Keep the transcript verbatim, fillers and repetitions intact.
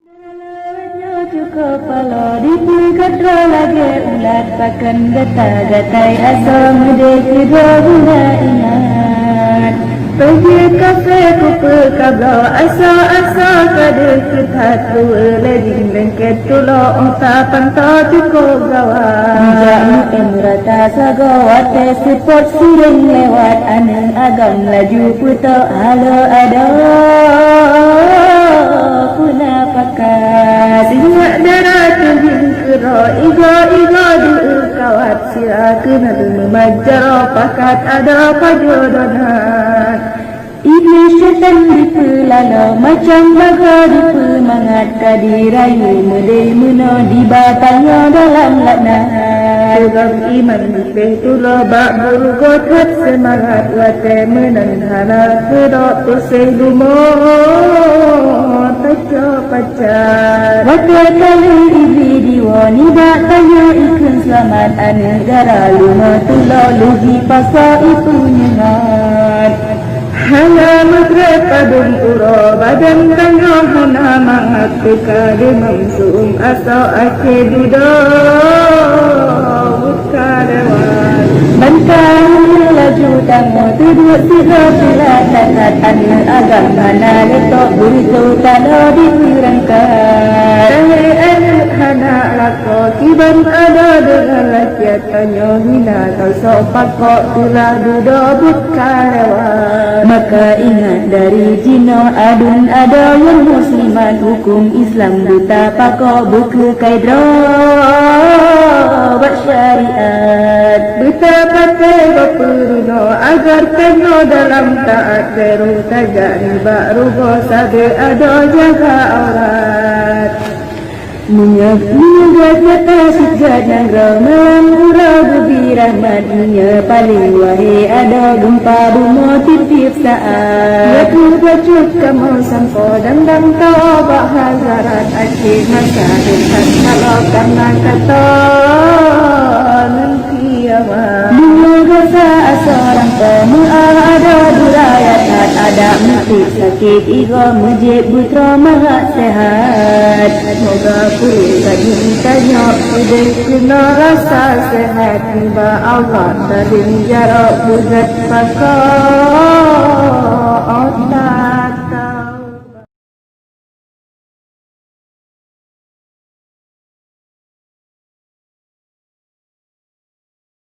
Dalam nyoe cukup paloe dipeugah droe lagèe ulat, pakon gata-gatai asoe meudeh keudroe guna ingat. Peujeuet kafé kupeue kabloe asoe-asoe ka deuh keuthat, dua lé jih lengket tulo uta pantoe cukup gawat. Meujak meu'en rata sagoe watèe seupôt sireng lewat, aneuk agam laju peutok halo adoe peuna pakat. Sinyak dara teubieng keudroe igoe-igoe deuh kawat, sira keuneuk meumat jaroe pakat adoe pajoh donat. Iblih syaitan dipeulaloe, macam bagoe dipeumangat, ka dirayu meudeh meunoe diba tanyoe dalam laknat. Peugah iman leubeh tulo bak burugoe that seumangat, watèe meunan hana keudok peuséh lumoe tacok pacat. Watèe ka lheueh Iblih diwoe nibak tanyoe ikheun seulamat, aneuk dara lumoe tulo lheueh jipasoe ipeue nyeungat. Hana meugreb padum uroe, badan tanyoe hana mangat, teuka deumam su'um asoe akhé dudoe buet ka lewat. Ban ka laju tangoe teuduek sidroe teulat that-that, aneuk agam hana lé tok beureutoh taloe dipeurangkat. Lahé aneuk hana lakoe, kiban adoe deungon lagèe tanyoe hina tasok pakok, teulah dudoe buet ka lewat. Maka ingat dari jinoe aduen adoe nyang muslimat, hukôm Islam beutapakok beukeukai droe bak syariat. Beutapatéh bak peurunoe agar tanyoe dalam taat, beurôh tajak nibak rugoe sabe adoe jaga aurat. Meunyoe, meunyoe gata cit gata nanggroe malam uroe geubri rahmat, meunyoe paleng wahé adoe geumpa bumoe tiep-tiep saat. Nyoe keuh bacut kamoe sampoe dang-dang toe bak hazarat, akhé masa dekat kalau kana katoe ngon kiamat. Meunyoe gata asoe rampoe meu'ah adoe duraya that, adak meutik sakét igoe meujieb beutroe mangat sehat. Moga peue ka jitanyoe udeb keunoe rasa sehat, nibak Allah taleueng jaroe beugét pakok ota.